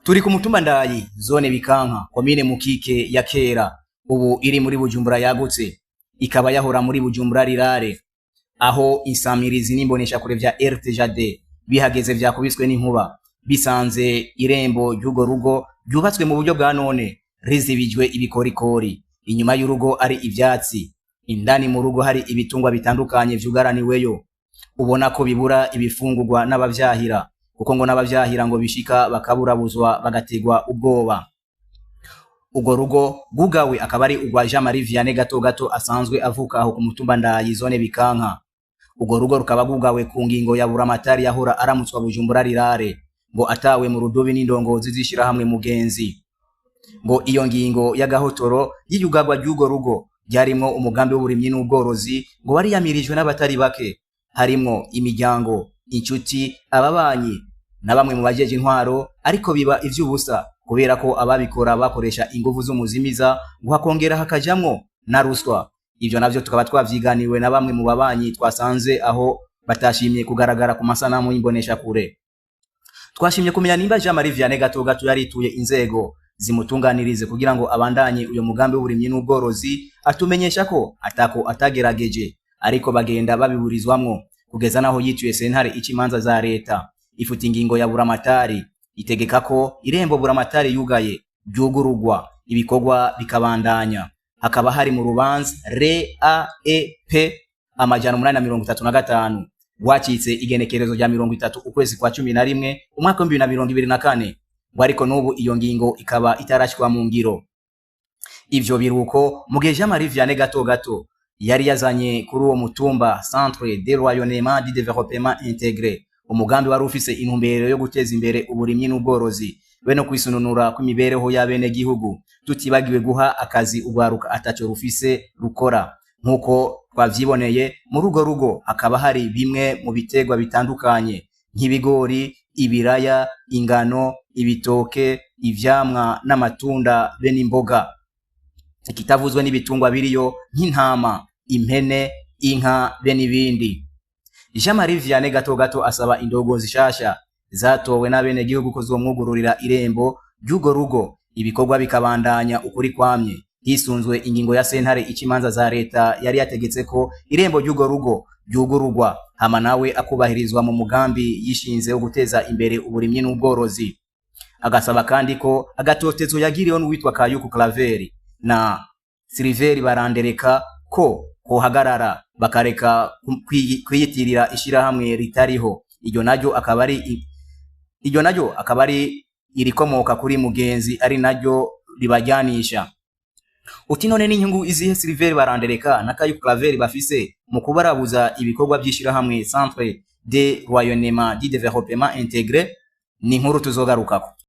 Turi ku mutumba Ndayi, zone Bikanka, komine Mukike ya kera, ubu iri muri Bujumbura yagutse, ikaba yahora muri Bujumbura rirare, aho insamirizi n'imboneshakure vya RTJD bihageze vyakubiswe n'inkuba, bisanze irembo ry'urwo rugo ryubatswe mu buryo bwa none rizibijwe ibikorikori, inyuma y'urugo ari ivyatsi, indani mu rugo hari ibitungwa bitandukanye vyugaraniweyo, ubona ko bibura ibifungurwa n'abavyahira, kuko ngo n'abavyahira ngo bishika bakaburabuzwa bagategwa ubwoba. Urwo rugo rwugawe akaba ari urwa Jean Marie Vianney Gato Gato asanzwe avuka aho ku mutumba Ndayi, zone Bikanka. Urwo rugo rukaba rwugawe ku ngingo ya Buramatari yahora aramutswa Bujumbura rirare, ngo atawe mu rudubi n'indongozi z'ishirahamwe Mugenzi. Ngo iyo ngingo y'agahotoro y'iyugarwa ry'urwo rugo ryarimwo umugambi w'uburimyi n'ubworozi ngo wariyamirijwe n'abatari bake, harimwo imiryango, inshuti, ababanyi na bamwe mu bajeje intwaro, ariko biba ivy'ubusa kubera ko ababikora bakoresha inguvu z'umuzimiza, ngo hakongera hakajamwo na ruswa. Ivyo navyo tukaba twavyiganiwe na bamwe mu babanyi twasanze aho batashimye kugaragara ku masanamu y'imboneshakure. Twashimye kumenya nimba Jean Marie Vianney Gato Gato yarituye inzego zimutunganirize kugira ngo abandanye uyo mugambi w'uburimyi n'ubworozi, atumenyesha ko atako atagerageje, ariko bagenda babiburizwamwo kugeza naho yituye sentare ica imanza za leta, ifuta ingingo ya Buramatari, itegeka ko irembo Buramatari yugaye ryugururwa, ibikorwa bikabandanya. Hakaba hari mu rubanza RAEP 835 rwacitse igenekerezo rya 30 ukwezi kwa 11 umwaka 2024, ngo ariko n'ubu iyo ngingo ikaba itarashyirwa mu ngiro. Ivyo biruko mu gihe Jean Marie Vianney Gato Gato yari yazanye kuri uwo mutumba Centre de Rayonnement du Développement Intégré, umugambi wari ufise intumbero yo guteza imbere uburimyi n'ubworozi be no kwisununura kw'imibereho y'abenegihugu, tutibagiwe guha akazi urwaruka ataco rufise rukora. Nk'uko twavyiboneye muri urwo rugo hakaba hari bimwe mu biterwa bitandukanye nk'ibigori, ibiraya, ingano, ibitoke, ivyamwa n'amatunda be n'imboga. Ikitavuzwe n'ibitungwa biriyo nk'intama, impene, inka be n'ibindi. Jean Marie Vianney Gato Gato asaba indongozi zishasha zatowe n'abenegihugu ko zomwugururira irembo ry'urwo rugo, ibikorwa bikabandanya ukuri kwamye, hisunzwe ingingo ya sentare ica imanza za leta yari yategetse ko irembo ry'urwo rugo ryugururwa, hama nawe akubahirizwa mu mugambi yishinze wo guteza imbere uburimyi n'ubworozi. Agasaba kandi ko agatotezo yagiriwe n'uwitwa Kayuku Claveri na Siliveri Barandereka ko kohagarara, bakareka kwiyitirira ishirahamwe ritariho. Iryo naryo akaba ari irikomoka kuri Mugenzi, ari naryo ribajyanisha. Uti none n'inyungu izihe Siliveri Barandereka na Kayuku Claveri bafise mu kubarabuza ibikorwa by'ishirahamwe Centre de Rayonnement du Développement Intégré? Ni inkuru tuzogarukako.